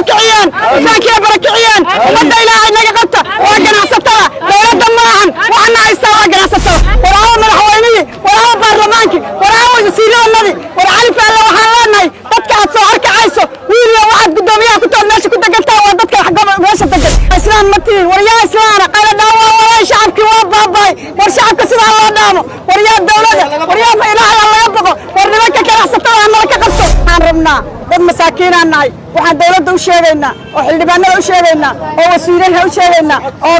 Barakiciyeen islaamkiiya, barakiciyeen ummadda. Ilaahay naga qabta. Waa ganacsatada, dowladda maahan. Waxana haystaa waa ganacsatada. War aawa madaxweynihii? War aawa baarlamaankii? War aawa wasiiradannadii? War Cali Faalle, waxaan leenahay dadka aad soo arkacayso, wiiliyo waxaad guddoomiyaha ku tood meesha ku degantaa, waa dadka meesha degan. Islaam ma tihin? War yaa islaana? Qayladhaan waa walay, shacabkii waa baaba'ay. War shacabka sidaa loo dhaamo. War yaa dowladda? War yaa Ilaahay ha laga boqo. War nimanka ganacsatada ha nala ka qabto. Waxaan rabnaa, dad masaakiinaan nahay. Waxaan dowladda u sheegaynaa oo xildhibaanada u sheegaynaa oo wasiiraha u sheegaynaa oo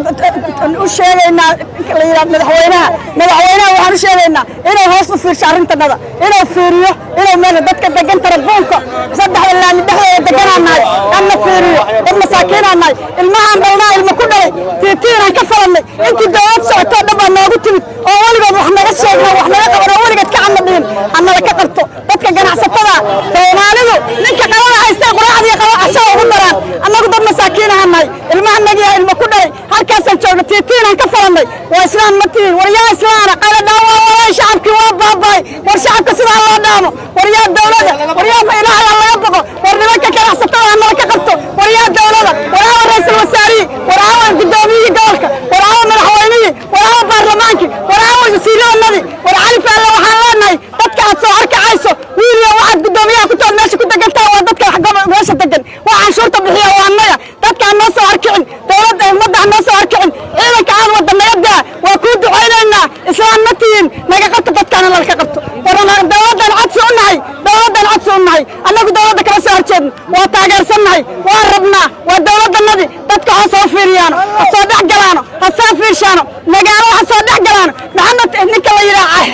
u sheegaynaa la yidhaha madaxweynaha. Madaxweynaha waxaan u sheegaynaa inuu hoos u fiirsho arrintanada, inuu fiiriyo, inuu meel dadka degan tarabuunka saddexda laami dhexdooda deganaan nahay anna fiiriyo. Dad masaakiinaan nahay. Ilmahaan dhalnaa ilmo ku dhalay, tiitiinaan ka falannay. Intii dowlad socotoo dhan baa noogu timid oo weligood wax naga sheegna, wax naga qaban oo weligood ka cadna dhihin. Hanala ka qabto dadka ganacsatada. Soomaalidu ninka qalada haystay quraacdii qabo cashaa ugu daraan. Annagu dad masaakiinahan nahay. Ilmaha nagiyaa ilmo ku dhalay, halkaasaan joogna, tiitiinaan ka falannay. Waa islaam ma tihin? War yaa islaana? Qayladhaan waa walay, shacabkii waa baaba'ay. War shacabka sidaa loo dhaamo. War yaa dowladda? War yaa Ilaahay ha laga boqo. War nimanka ganacsatada ha nala ka qabto. War yaa dowladda? War aawa ra'iisul wasaarihii? War aawa guddoomiyihii gobolka? War aawa madaxweynihii? War aawa baarlamaankii? War aawa wasiiradannadii? War Cali Faalle, waxaan leenahay dadka aad soo arkacayso, wiiliyo waxaad guddoomiyaha ku tood meesha ku degantaa, waa dadka meesha degan. Waa canshuurta bixiya, waa annaga. Dadka aan noo soo arkicin, dowladda ummadda aan noo soo arkicin. Ciidanka aad wadda naga daa, waa kuu ducaynaynaa. Islaam ma tihin? Naga qabto dadkaana, nalka qabto. War dowladdan codsi u nahay, dowladdan codsi u nahay. Annagu dowladda kama soo horjeedno, waa taageersannahay, waa rabnaa, waa dowladdanadii. Dadka ha soo fiiriyaano, ha soo dhex galaano, ha soo fiirshaano magaalo, ha soo dhex galaano. Maxamed ninka la yidhaah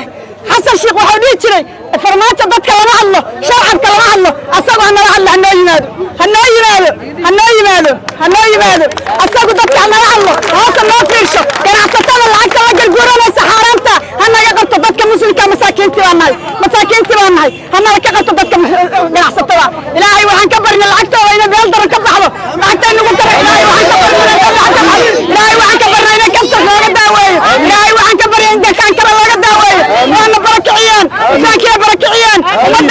Xasan Sheekh waxau dhihi jiray Farmaajo dadka lama hadlo, shacabka lama hadlo. Asagoo hanala hadlo, hanoo yimaado, hanoo yimaado, hanoo yimaado, hanoo yimaado. Asagu dadka hanala hadlo, hoosa noo fiirsho. Ganacsatada lacagta la garguuranaysa xaaraanta ha naga qabto. Dadka muslimka masaakiintii baa nahay, masaakiintii baa nahay. Hanala ka qabto dadka ganacsatada. Ilaahay waxaan ka barnay lacagtooda inay meel daran ka baxdo. Lacagta nagu kara. Ilaahay waxaan ka barnay inay ka baxdo. Ilaahay waxaan ka barnay inay kansar looga daaweeyo. Ilaahay waxaan ka baryay in kaankara looga daaweeyo. Waana barakiciyeen, islaamkiina barakiciyeen ummadda.